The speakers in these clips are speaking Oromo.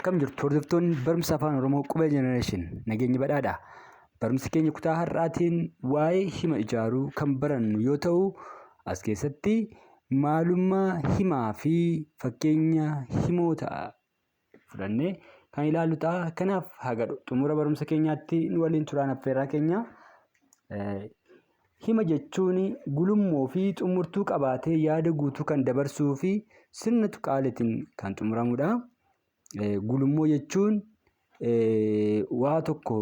Akkam jirtu hordoftoonni barumsa Afaan Oromoo Qubee Generation, nageenyi badhaadha. Barumsi keenya kutaa har'aatiin waa'ee hima ijaaruu kan barannu yoo ta'u, as keessatti maalummaa himaa fi fakkeenya himoota fudhannee kan ilaallu ta'a. Kanaaf haga xumura barumsa keenyaatti nu waliin turaan affeerraa keenya. Hima jechuun gulummoo fi xumurtuu qabaatee yaada guutuu kan dabarsuu fi sirna tuqaaleetiin kan xumuramudha. Gulummoo jechuun waa tokko,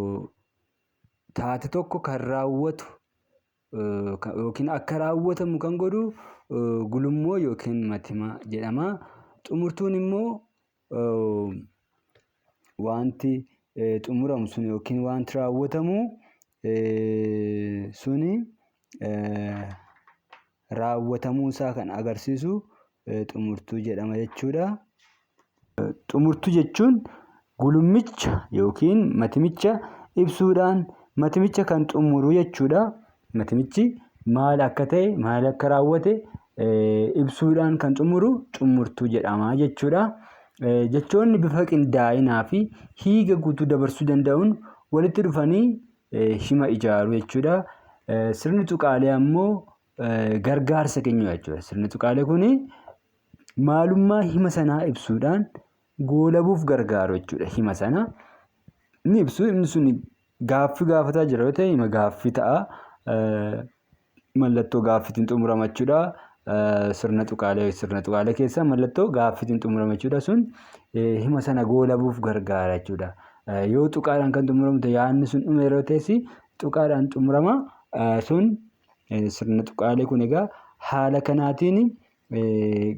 taate tokko kan raawwatu yookiin akka raawwatamu kan godhu gulummoo yookiin matima jedhama. Xumurtuun immoo wanti xumuramu sun yookiin wanti raawwatamu suni raawwatamuu isaa kan agarsiisu xumurtuu jedhama jechuudha. Xumurtuu jechuun gulummicha yookiin matimicha ibsuudhaan matimicha kan xumuru jechuudha. Matimichi maal akka ta'e, maal akka raawwate ibsuudhaan kan xumuru xumurtuu jedhama jechuudha. Jechoonni bifa qindaa'inaa fi hiika guutuu dabarsuu danda'uun walitti dhufanii hima ijaaru jechuudha. Sirni tuqaalee ammoo gargaarsa kennu jechuudha. Sirni tuqaalee kun maalummaa hima sanaa ibsuudhaan goolabuuf gargaaru jechuudha. Hima sana ni ibsu. Himni sun gaaffii gaafataa jira yoo ta'e hima gaaffii ta'a. Mallattoo gaaffiitiin xumurama jechuudha. Sirna tuqaalee keessa mallattoo gaaffiitiin xumurama jechuudha. Sun hima sana goolabuuf gargaara jechuudha. Yoo tuqaadhaan kan xumuramu ta'e, yaadni sun dhume yeroo ta'es, tuqaadhaan xumurama. Sun sirna tuqaalee kun egaa haala kanaatiin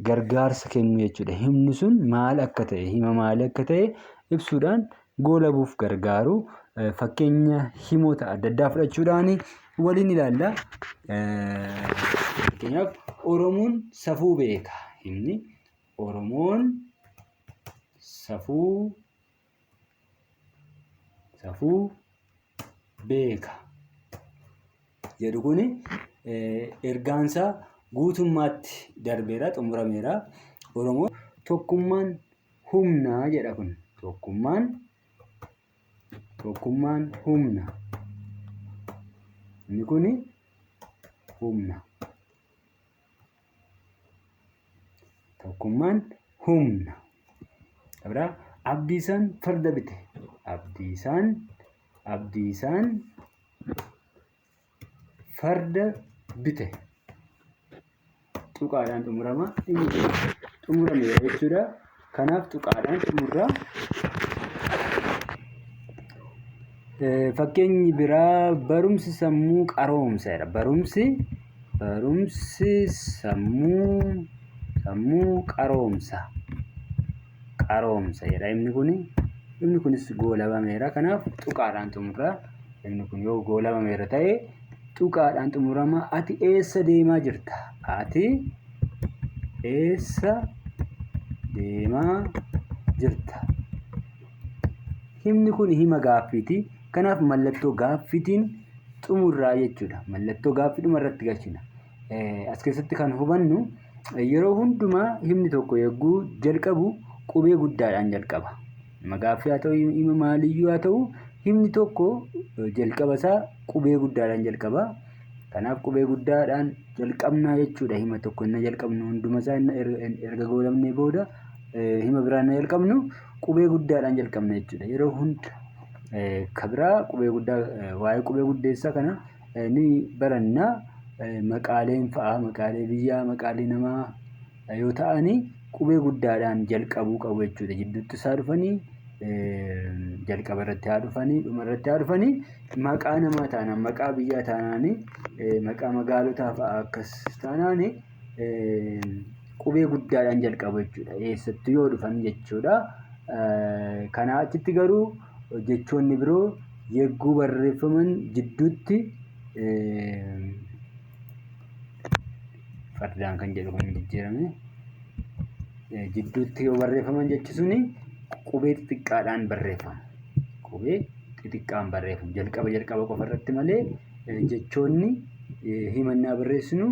gargaarsa kennu jechuudha. Himni sun maal akka ta'e, hima maalii akka ta'e ibsuudhaan goolabuuf gargaaru. Fakkeenya himoota adda addaa fudhachuudhaan waliin ilaalla. Fakkeenyaaf, "Oromoon safuu beeka." Himni "Oromoon safuu beeka" jedhu kuni ergaansaa guutummaatti darbeera, xumurameera. Oromoon "Tokkummaan humna" jedha kun. Tokkummaan humna. Inni kuni humna. Tokkummaan humna. Biraa, "Abdiisaan farda bite." Abdiisaan farda bite. Tuqaadhaan xumurama. Inni kun xumurameera jechuudha. Kanaaf tuqaadhaan xumurra. Fakkeenyi biraa, "Barumsi sammuu qaroomsa" jedha. Barumsi sammuu qaroomsa. Qaroomsa jedha himni kuni. Himni kunis goolabameera. Kanaaf tuqaadhaan xumurra. Himni kun yoo goolabameera ta'e tuqaadhaan xumurama. Ati eessa deemaa jirta? Ati eessa deemaa jirta? Himni kun hima gaaffiiti. Kanaaf mallattoo gaaffiitiin xumurraa jechuudha. Mallattoo gaaffii dhuma irratti galchina. As keessatti kan hubannu, yeroo hundumaa himni tokko yogguu jalqabu qubee guddaadhaan jalqaba. Hima gaaffii haa ta'u, hima maaliyyuu haa ta'u, himni tokko jalqaba isaa qubee guddaadhaan jalqaba. Kanaaf qubee guddaadhaan jalqabnaa jechuudha. Hima tokko inni jalqabnu hunduma isaa erga goolabnee booda hima biraa inni jalqabnu qubee guddaadhaan jalqabna jechuudha. Yeroo hunda ka biraa qubee guddaa, waa'ee qubee guddeessaa kana ni baranna. Maqaaleen fa'a, maqaalee biyyaa, maqaalee namaa yoo ta'ani qubee guddaadhaan jalqabuu qabu jechuudha. Jidduutti isaa dhufanii, jalqaba irratti haa dhufanii, dhuma irratti haa dhufanii, maqaa namaa taanaan, maqaa biyyaa taanaan, maqaa magaalotaa fa'a akkas taanaan qubee guddaadhaan jalqabu jechuudha. Eessattuu yoo dhufan jechuudha. Kanaa achitti garuu jechoonni biroo yegguu barreeffaman jidduutti fardaan kan jedhu kan jijjiirame jidduutti yoo barreeffaman jechi suni qubee xixiqqaadhaan barreeffama. Qubee xixiqqaan barreeffamu jalqaba jalqaba qofa irratti malee jechoonni himannaa barreessinu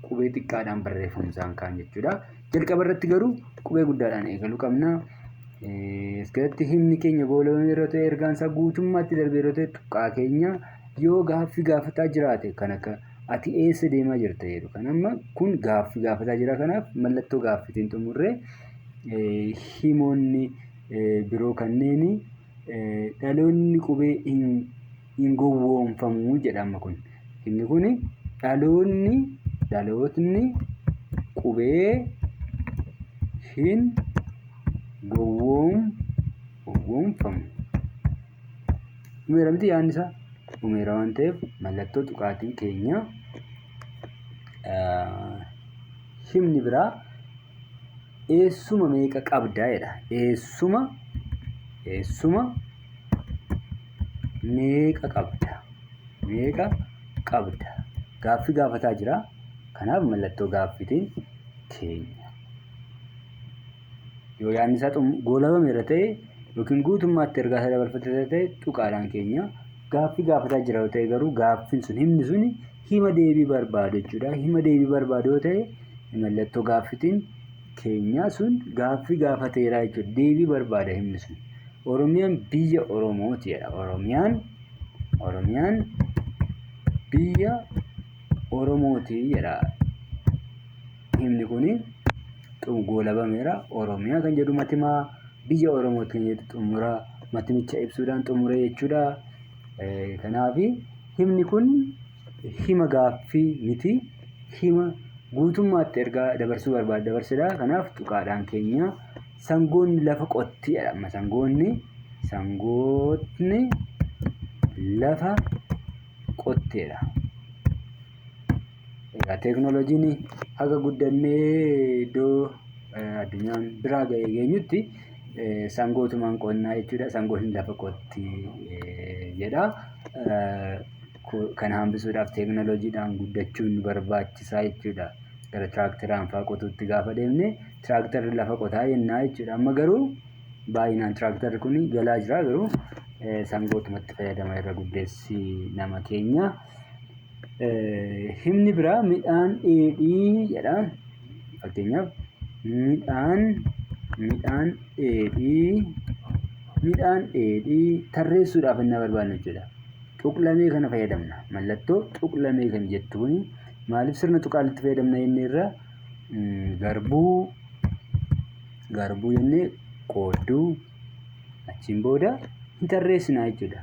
qubee xiqqaadhaan barreeffamu isaan kaan jechuudha. Jalqaba irratti garuu qubee guddaadhaan eegaluu qabna. As keessatti himni keenya goolabame yeroo ta'e, ergaan isaa guutummaatti darbee yeroo ta'e tuqaa keenya, yoo gaaffii gaafataa jiraate kan akka "ati eessa deemaa jirta" jedhu kan amma kun gaaffii gaafataa jira, kanaaf mallattoo gaaffiitiin xumurree. Himoonni biroo kanneen "dhaloonni qubee hin gowwoomfamu" jedha. Amma kun himni kun dhalootni qubee hin gowwoomfamu. Dhumeera miti? Yaadni isaa dhumeera waan ta'eef mallattoo tuqaatiin keenya. Himni biraa "eessuma meeqa qabdaa" jedha. Eessuma meeqa qabda? Meeqa qabda? Gaaffii gaafataa jira. Kanaaf mallattoo gaaffiitiin keenya. Yoo yaadni isaa goolabameera ta'e yookiin guutummaatti ergaa isaa dabarfateera ta'e tuqaadhaan keenya. Gaaffii gaafataa jira yoo ta'e garuu gaaffiin sun, himni sun hima deebii barbaadu jechuudha. Hima deebii barbaadu yoo ta'e mallattoo gaaffiitiin keenya, sun gaaffii gaafateera jechuudha. Deebii barbaada himni sun. "Oromiyaan biyya Oromooti" jedha. Oromiyaan biyya Oromooti jedha. Himni kuni goolabameera. Oromiyaa kan jedhu matimaa, biyya Oromooti kan jedhu xumura, matimicha ibsuudhaan xumure jechuudha. Kanaaf himni kun hima gaaffii miti. Hima guutummaatti ergaa dabarsuu barbaade dabarsedha. Kanaaf tuqaadhaan keenya. "Sangoonni lafa qotti" jedha. Amma sangootni lafa qotteedha. Egaa teekinooloojiin haga guddannee iddoo addunyaan biraa ga'ee geenyutti sangootumaan qonnaa jechuudha. Sangoonni lafa qotti jedha. Kana hambisuudhaaf teekinooloojiidhaan guddachuun nu barbaachisaa jechuudha. Gara tiraakteraan fa'aa qotuutti gaafa deemne tiraakterri lafa qotaa jennaa jechuudha. Amma garuu baay'inaan tiraakterri kun galaa jira, garuu sangootumatti fayyadama irra guddeessi nama keenya. Himni biraa "midhaan dheedhii" jedha. Fakkeenyaaf midhaan dheedhii tarreessuudhaaf inni barbaadnu jechuudha. Tuqlamee kana fayyadamna. Mallattoo tuqlamee kan jettu kuni maaliif sirna tuqaalitti fayyadamna inni irra garbuu jennee qoodduu achiin booda hin tarreessinaa jechuudha.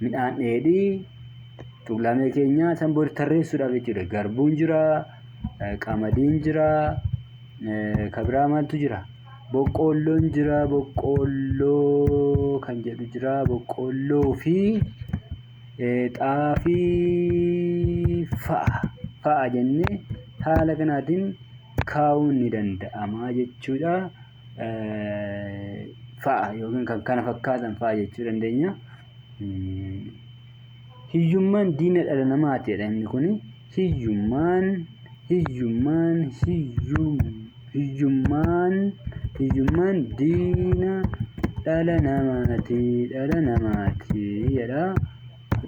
Midhaan dheedhii tuqlamee keenya san booda tarreessuudhaaf jechuudha. Garbuun jira, qamadiin jira, kan biraa maaltu jira? Boqqoolloon jira, boqqoolloo kan jedhu jira, boqqoolloo fi xaafii fa'a jennee haala kanaatiin kaa'uun ni danda'ama jechuudha. Fa'a yookiin kan kana fakkaatan fa'a jechuu dandeenya. "Hiyyummaan diina dhala namaati" jedha inni kuni. Hiyyummaan hiyyummaan hiyyum hiyyummaan hiyyummaan diina dhala namaati jedha.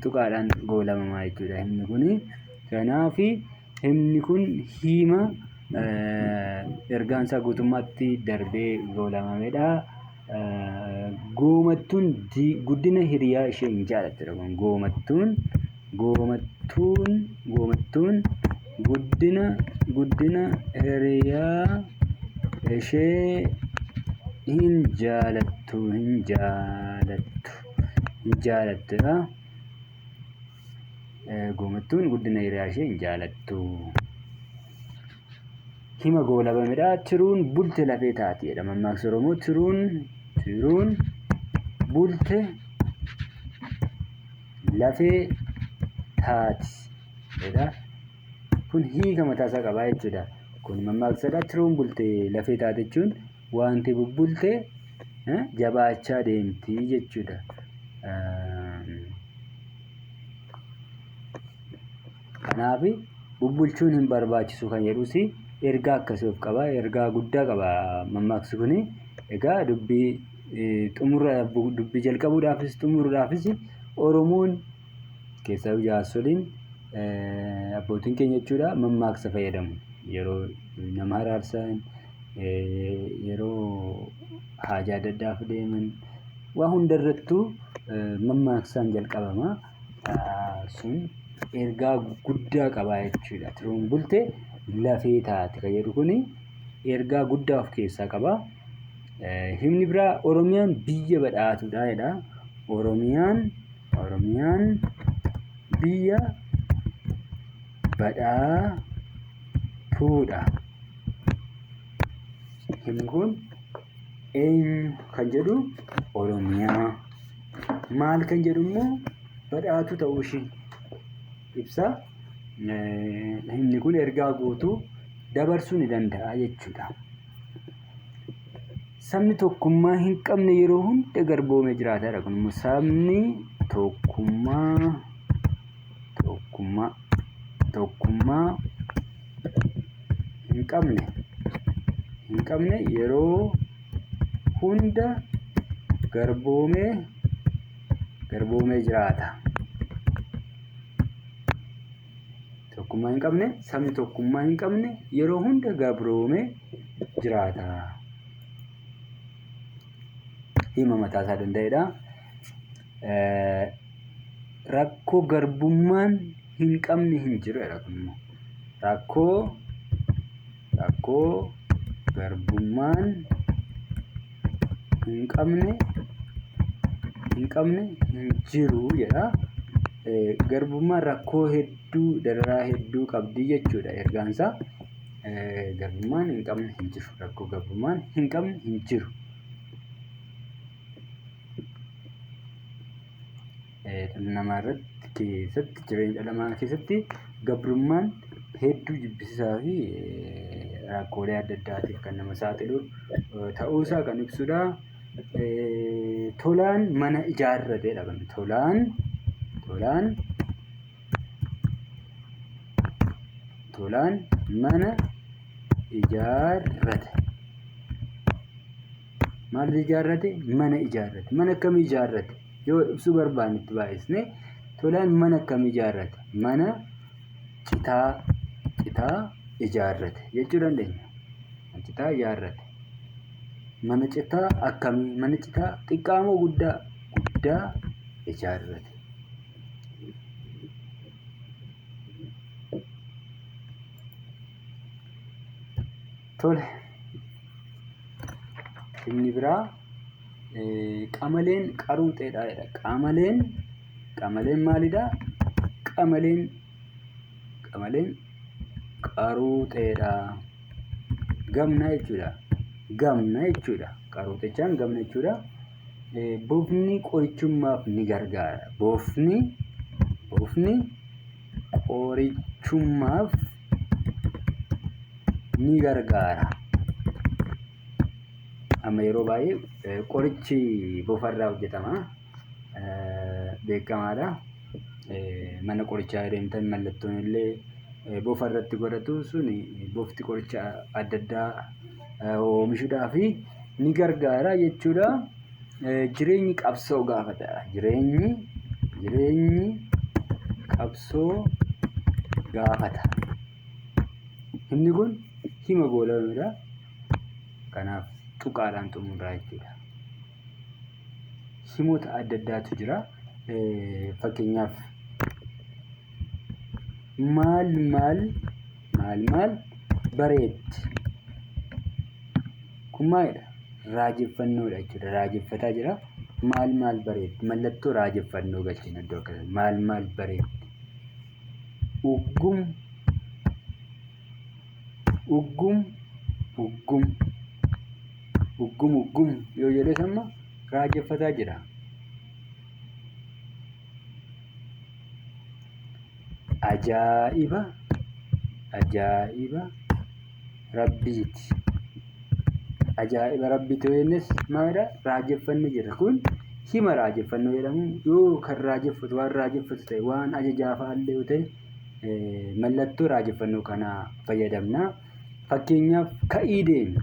Tuqaadhaan goolabama jechuudha himni kuni. Kanaaf himni kun hima ergaan isaa guutummaatti darbee goolabamedha. "Goomattuun guddina hiriyaa ishee hin jaalattu" jedha kun. Goomattuun guddina hiriyaa ishee hin jaalattu hin jaalattu hin jaalattudha. Goomattuun guddina hiriyaa ishee hin jaalattu. Hima goolabamedha. "Tiruun bulte lafee taati" jedha mammaaksi Oromoo. Tiruun bulte lafee taati jedha. Kun hiika mataasaa qaba jechuudha. Kun mammaaksadha. Tiruun bulte lafee taate jechuun wanti bubbulte jabaachaa deemti jechuudha. Kanaaf bubbulchuun hin barbaachisu kan jedhus ergaa akkasii of qaba. Ergaa guddaa qaba mammaaksi kuni. Egaa dubbii xumura, dubbii jalqabuudhaafis xumuruudhaafis Oromoon, keessaa jaarsoliin, abbootiin keenya jechuudha, mammaaksa fayyadamu. Yeroo nama araarsan, Yeroo haajaa adda addaaf deeman waa hundarrattuu mammaaksaan jalqabama. Sun ergaa guddaa qaba jechuudha. Tiruun bulte lafee taate kan jedhu kuni ergaa guddaa of keessaa qaba. Himni biraa Oromiyaan biyya badhaatuudha jedha. Oromiyaan biyya badhaatuudha. Himni kun eenyu kan jedhu Oromiyaa, maal kan jedhu immoo badhaatuu ta'uu ishee ibsa. Himni kun ergaa guutuu dabarsuu ni danda'a jechuudha. Sabni tokkummaa hin qabne yeroo hunda garboomee jiraata jedha. Kun immoo sabni tokkummaa hin qabne yeroo hunda garboomee jiraata. Tokkummaa hin qabne, sabni tokkummaa hin qabne yeroo hunda gabroomee jiraata. Hima mataa isaa danda'edha. Rakkoo garbummaan hin qabne hin jiru jedha kun immoo. Rakkoo garbummaan hin qabne hin jiru jedha. Garbummaan rakkoo hedduu, dararaa hedduu qabdi jechuudha ergaan isaa. Garbummaan hin qabne hin jiru. Rakkoo garbummaan hin qabne hin jiru. Dhala namaa irratti keessatti jireenya dhala namaa keessatti gabrummaan hedduu jibbisiisaa fi rakkoolee adda addaatiif kan nama saaxilu ta'uusaa kan ibsudha. Tolaan mana ijaarrateedha. Tolaan mana ijaarrate. Maal ijaarrate? Mana ijaarrate. Mana akkamii ijaarrate? Yoo ibsuu barbaanne itti baay'isne tolaan mana akkamii ijaarrate? Mana citaa ijaarrate jechuu dandeenya. Mana citaa ijaarrate. Mana citaa akkamii? Mana citaa xiqqaa moo guddaa? Guddaa ijaarrate. Tole. Inni biraa qamaleen qaruuxeedha jedha. Qamaleen maalidha? Qamaleen qaruuxeedha. Gamna jechuudha. Gamna jechuudha. Qaruuxichaan gamna jechuudha. Bofni qorichummaaf ni gargaara. Bofni qorichummaaf ni gargaara. Amma yeroo baay'ee qorichi bofarraa hojjetama. Beekamaadha. Mana qorichaa deemtan mallattoon illee bofa irratti godhatu sun bofti qoricha adda addaa oomishuudhaaf ni gargaara jechuudha. Jireenyi qabsoo gaafata. Jireenyi qabsoo gaafata. Himni kun hima goolabamedha. Kanaaf tuqaadhaan xumurraa jechuudha. Himoota adda addaatu jira. Fakkeenyaaf maal maal maal maal bareetti. Kun maalidha? Raajeffannoodha jechuudha. Raajeffataa jira. Maal maal bareetti? Mallattoo raajeffannoo galchina iddoo akkasii. Maal maal bareetti? Uggum uggum uggum uggum uggum yoo jedhes amma raajeffataa jira. Ajaa'iba ajaa'iba rabbiiti. Ajaa'iba rabbiiti yoo jennes maalidha? Raajeffanni jira. Kun hima raajeffannoo jedhamu yoo kan raajeffatu waan raajeffatu ta'e waan ajajaa fa'aallee yoo ta'e mallattoo raajeffannoo kanaa fayyadamna. Fakkeenyaaf ka'ii deemi.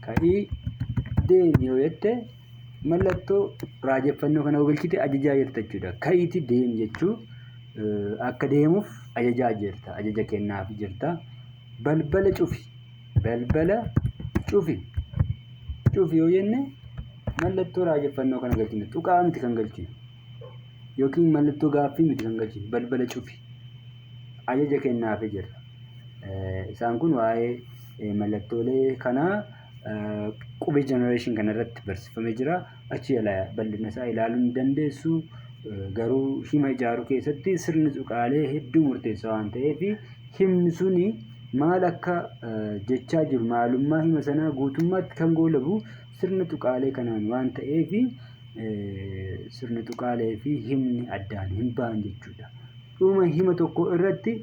Ka'ii deemi yoo jette mallattoo raajeffannoo kana yoo galchite ajajaa jirta jechuudha. Ka'iiti deemi jechuu akka deemuuf ajajaa jirta. Ajaja kennaaf jirta. Balbala cufi. Balbala Cufi. Cufi yoo jenne mallattoo raajeffannoo kana galchina. Tuqaa miti kan galchinu. Yookiin mallattoo gaaffii miti kan galchinu. Balbala cufi. Ajaja kennaafii jirra. Isaan kun waa'ee mallattoolee kanaa qubee generation kanarratti barsiifamee jira. Achi bal'ina isaa ilaaluu ni dandeessu. Garuu hima ijaaruu keessatti sirni tuqaalee hedduu murteessaa waan ta'eef himni suni maal akka jechaa jiru maalummaa hima sanaa guutummaatti kan goolabu sirna tuqaalee kanaan waan ta'eef sirni tuqaalee fi himni addaan hin ba'an jechuudha. Dhuma hima tokko irratti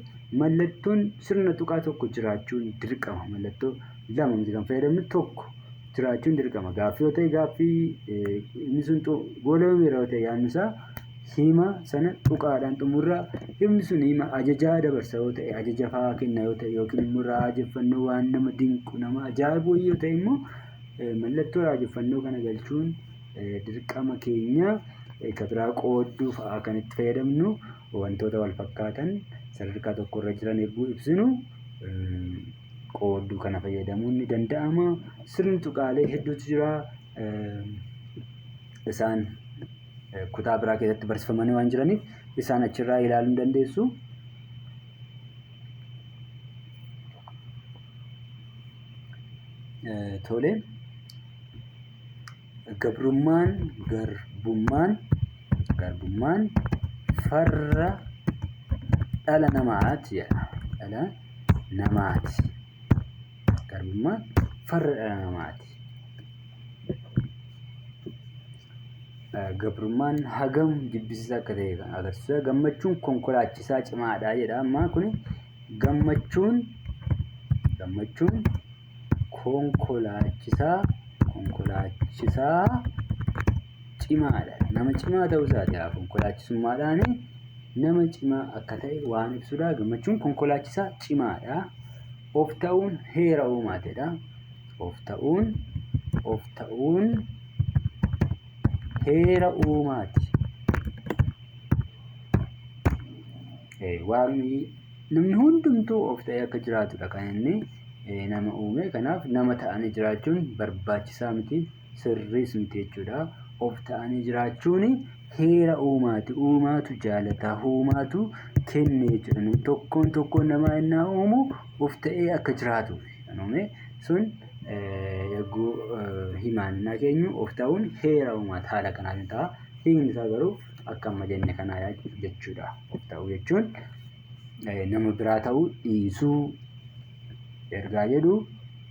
mallattoon sirna tuqaa tokko jiraachuun dirqama. Mallattoo lama miti kan fayyadamnu tokko jiraachuun dirqama. Gaaffii yoo ta'e gaaffii inni sun goolabameera yoo ta'e yaadni isaa hima sana tuqaadhaan xumurra. Himni sun hima ajajaa dabarsa yoo ta'e ajaja fa'aa kenna yoo ta'e yookiin immoo raajeffannoo waan nama dinqu nama ajaa'ibu yoo ta'e immoo mallattoo raajeffannoo kana galchuun dirqama keenya. Kan biraa qoodduu fa'aa kan itti fayyadamnu wantoota wal fakkaatan sadarkaa tokkorra jiran yogguu ibsinu qoodduu kana fayyadamuun ni danda'ama. Sirni tuqaalee hedduutu jira. Isaan kutaa biraa keessatti barsiifamanii waan jiraniif isaan achirraa ilaaluu ni dandeessu. Tole. Gabrummaan garbummaan garbummaan farra dhala namaati jedha. Dhala namaati. Garbummaan farra dhala namaati. Gabrummaan hagam jibbisiisaa akka ta'e kan agarsiisudha. Gammachuun konkolaachisaa cimaadha jedha. Amma kun gammachuun gammachuun konkolaachisaa konkolaachisaa cimaadha. Nama cimaa ta'uu isaati. Konkolaachisummaadhaan nama cimaa akka ta'e waan ibsudha. Gammachuun konkolaachisaa cimaadha. Of ta'uun heera uumaatidha. Of ta'uun of ta'uun heera uumaati. Waaqni namni hundumtuu of ta'ee akka jiraatudha kan inni nama uume. Kanaaf nama ta'anii jiraachuun barbaachisaa miti, sirriis miti jechuudha. Of ta'anii jiraachuun heera uumaati. Uumaatu jaalata, uumaatu kenne jechuudha. Namni tokkoon tokkoon namaa innaa uumu of ta'ee akka jiraatuuf kan uume sun yogguu himaan innaa keenyu of ta'uun heera uumaati. Haala kanaatiin ta'a. Hiikni isaa garuu akka amma jenne kanaa jechuudha. Of ta'uu jechuun nama biraa ta'uu dhiisuu ergaa jedhu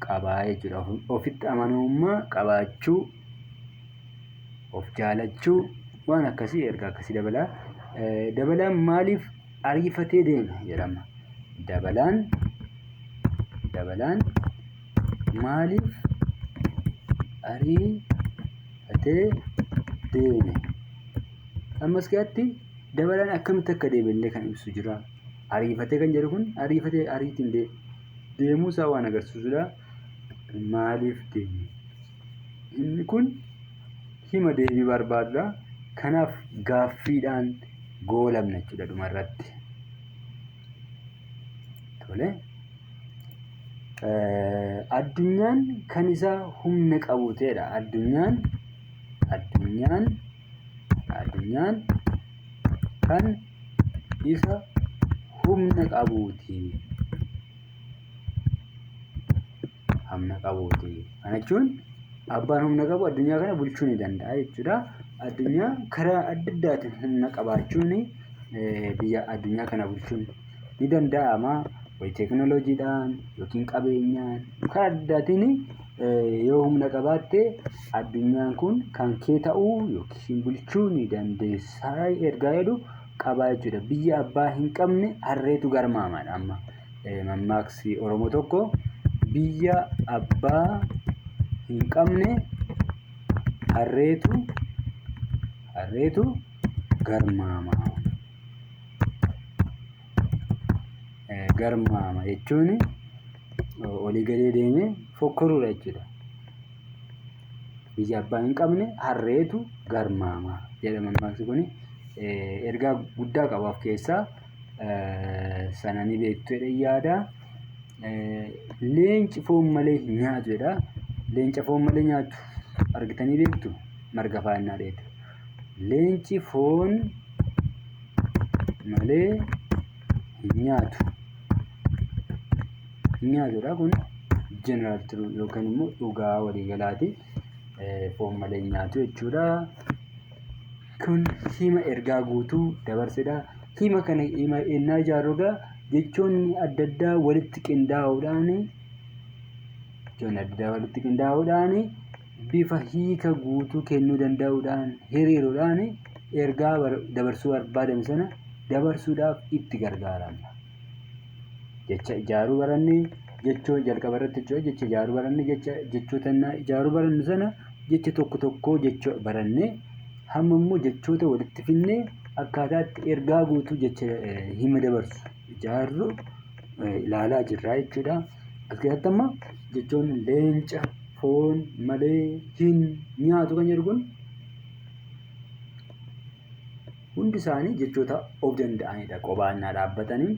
qabaa jechuudha. Ofitti amanamummaa qabaachuu, of jaalachuu waan akkasii ergaa akkasii dabala. Dabalaan maaliif ariifatee deeme jedhama. Dabalaan dabalaan maaliif ariifatee deeme? Ammas keessatti dabalaan akkamitti akka deeme illee kan ibsu jira. Ariifatee kan jedhu kun ariifatee ariitiin deemuu isaa waan agarsiisudha. Maaliif deeme? Inni kun hima deebii barbaadudha. Kanaaf gaaffiidhaan goolabna jechuudha dhumarratti. Tole. Addunyaan kan isaa humna qabu ta'edha. Addunyaan addunyaan addunyaan kan isa humna qabuuti. Humna qabuuti. Kana jechuun abbaan humna qabu addunyaa kana bulchuu ni danda'a jechuudha. Addunyaa karaa adda addaatiin humna qabaachuun biyya addunyaa kana bulchuun ni danda'ama. Wayi teekinooloojiidhaan yookiin qabeenyaan karaa adda addaatiin yoo humna qabaatte addunyaan kun kan kee ta'uu yookiin bulchuu ni dandeessaa ergaa jedhu qabaa jechuudha. Biyya abbaa hin qabne harreetu garmaamaadha amma. Mammaaksi Oromoo tokko biyya abbaa hin qabne harreetu harreetu garmaama. Garmaama jechuun olii gadee deemee fokkoruudha jechuudha. Biyya abbaa hin qabne harreetu garmaama jedha mammaaksi kuni. Ergaa guddaa qaba of keessaa. Sana ni beektu jedheen yaada. Leenci foon malee hin nyaatu jedha. Leenca foon malee nyaatu argitanii beektu? Marga faannaa dheedu. Leenci foon malee hin nyaatu. Hin nyaatudha kun general truth yookaan immoo dhugaa waliigalaati. Foon malee hin nyaatu jechuudha. Kun hima ergaa guutuu dabarsedha. Hima kana hima ennaa ijaarru egaa jechoonni adda addaa walitti qindaa'uudhaan jechoonni adda addaa walitti qindaa'uudhaan bifa hiika guutuu kennuu danda'uudhaan hiriiruudhaan ergaa dabarsuu barbaadame sana dabarsuudhaaf itti gargaaramna. Jecha ijaaruu baranne jechoo jalqaba irratti jechuudha jecha ijaaruu baranne jecha jechoota ijaaruu barannu sana jecha tokko tokkoo jecha baranne hamma immoo jechoota walitti finnee akkaataa itti ergaa guutuu jecha hima dabarsu ijaarru ilaalaa jirra jechuudha. As keessatti amma jechoonni leenca, foon, malee, hin, nyaatu kan jedhu kun hundi isaanii jechoota of danda'anidha. Qophaa innaa dhaabbatanii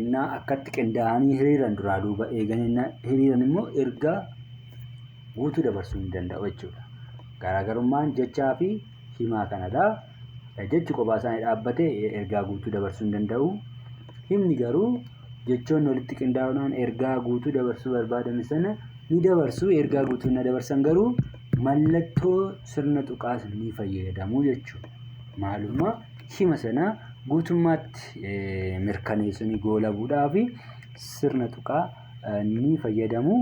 innaa akkatti qindaa'anii hiriiran duraa duuba eeganii innaa hiriiran immoo ergaa guutuu dabarsuu ni danda'u jechuudha. Garaagarummaan jechaa fi himaa kanadha. Jechi kophaa isaanii dhaabbatee ergaa guutuu dabarsuu hin danda'u. Himni garuu jechoonni walitti qindaa'uudhaan ergaa guutuu dabarsuu barbaadame sana ni dabarsu. Ergaa guutuu na dabarsan garuu mallattoo sirna tuqaas ni fayyadamu jechuudha. Maalummaa hima sana guutummaatti mirkaneessanii goolabuudhaaf sirna tuqaa ni fayyadamu.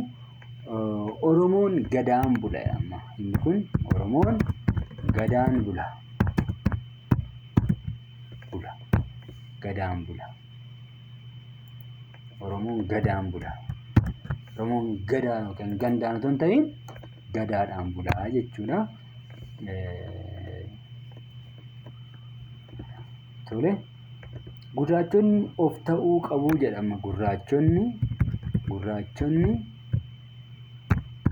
Oromoon gadaan bula amma inni kun Oromoon gadaan bula. Bula. Gadaan bula. Oromoon gadaan bula. Oromoon gadaa yookaan gandaan otoo hin ta'in gadaadhaan bula jechuudha. Tole. Gurraachonni of ta'uu qabu jedhama. Gurraachonni gurraachonni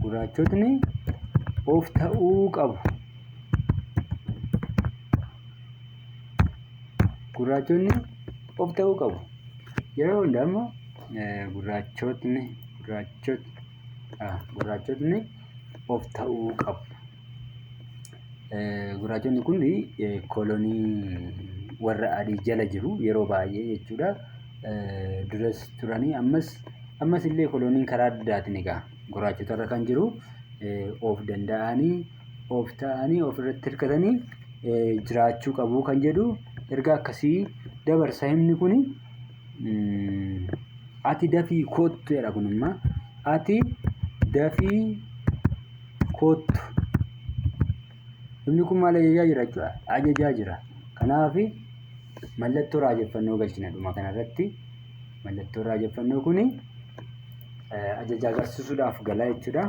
gurraachotni of ta'uu qabu. Gurraachonni of ta'uu qabu. Yeroo hundaa immoo gurraachotni gurraachotni of ta'uu qabu. Gurraachonni kun kolonii warra adii jala jiru yeroo baay'ee jechuudha. Duras turanii ammas ammas illee koloniin karaa adda addaatiin egaa gurraachota irra kan jiru of danda'anii of ta'anii ofirratti hirkatanii jiraachuu qabu kan jedhu ergaa akkasii dabarsa himni kuni. Ati dafii kottu jedha kun immoo ati dafii kottu. Himni kun maal ajajaa jira jechuudha? Ajajaa jira. Kanaaf mallattoo raajeffannoo galchina dhuma kanarratti. Mallattoon raajeffannoo kuni ajaja agarsiisuudhaaf gala jechuudha.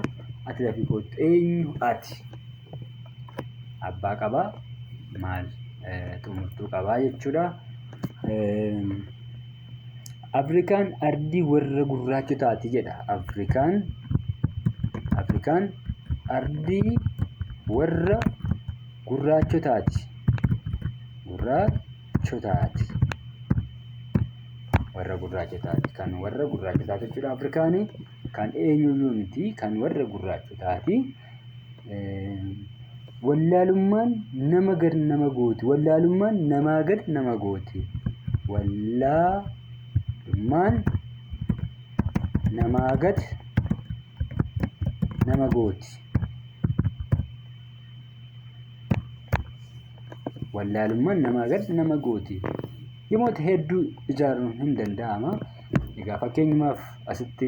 Ati dafii kottu. Eenyu ati? Abbaa qabaa maal xumurtuu qabaa jechuudha. Afrikaan ardii warra gurraachotaati jedha. Afrikaan Afrikaan ardii warra gurraachotaati. Gurraachotaati. Warra gurraachotaati. Kan warra gurraachotaati jechuudha Afrikaani. Kan eenyuyyuu miti kan warra gurraachotaati. Wallaalummaan nama gad nama gooti. Wallaalummaan namaa gad nama gooti. Wallaalummaan namaa gad nama gooti. Wallaalummaan namaa gad nama gooti. Himoota hedduu ijaaruun hin danda'ama. Egaa fakkeenyumaaf asitti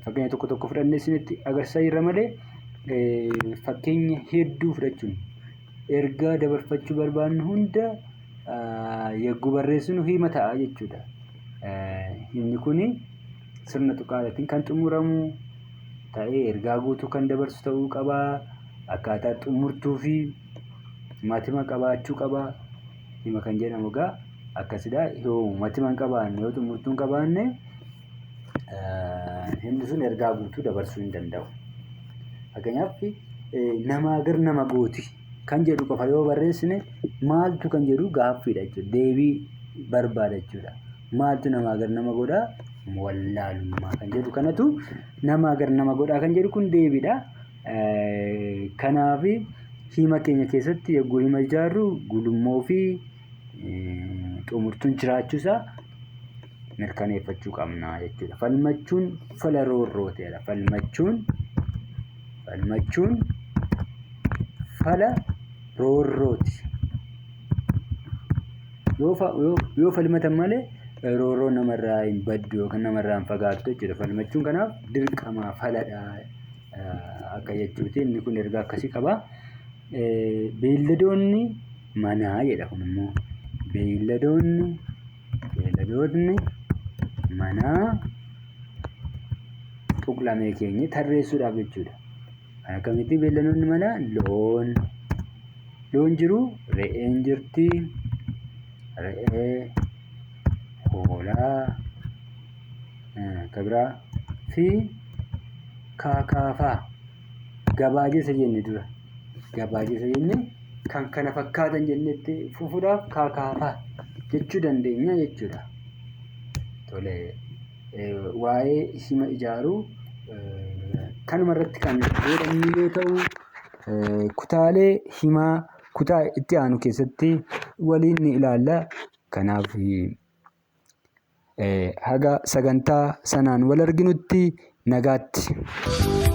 fakkeenya tokko tokko fudhannee isinitti agarsiisaa jirra malee fakkeenya hedduu fudhachuun ergaa dabarfachuu barbaannu hunda yogguu barreessinu hima ta'a jechuudha. Himni kuni sirna tuqaatiin kan xumuramu ta'ee ergaa guutuu kan dabarsu ta'uu qaba. Akkaataa xumurtuu fi matima qabaachuu qaba. Hima kan jedhamu egaa akkasidha. Yoo matima hin qabaanne yoo xumurtuu hin qabaanne himni sun ergaa guutuu dabarsuu hin danda'u. Fakkeenyaaf namaa gar nama gooti kan jedhu qofa yoo barreessine maaltu kan jedhu gaaffiidha jechuudha. Deebii barbaada jechuudha. Maaltu namaa gar nama godhaa? Wallaalummaa kan jedhu kanatu namaa gar nama godhaa kan jedhu kun deebiidha. Kanaaf hima keenya keessatti yogguu hima ijaarru gulummoo fi xumurtuun jiraachuusaa mirkaneeffachuu qabna jechuudha. Falmachuun fala roorrooteedha. Falmachuun falmachuun fala roorrooti. Yoo falmatan malee roorroon namarraa hin baddu yookaan namarraa hin fagaattu jechuudha. Falmachuun kanaaf dirqama faladha akka jechuuti. Inni kun ergaa akkasii qaba. Beeyladoonni manaa jedha kun immoo. Beeyladoonni beeyladootni manaa tuqlamee keenya tarreessuudhaaf jechuudha. Kan akkamitti beeyladoonni manaa loon loon jiru, re'een jirti, re'ee, hoolaa, kan biraa fi kaakaafaa gabaajesa jenne dura gabaajesa jenne kan kana fakkaatan jennetti fufuudhaaf kaakaafaa jechuu dandeenya jechuudha. Tole waa'ee hima ijaaruu kanuma irratti kan godhannu yoo ta'u kutaalee himaa kutaa itti aanu keessatti waliin ni ilaalla. Kanaaf haga sagantaa sanaan wal arginutti nagaatti.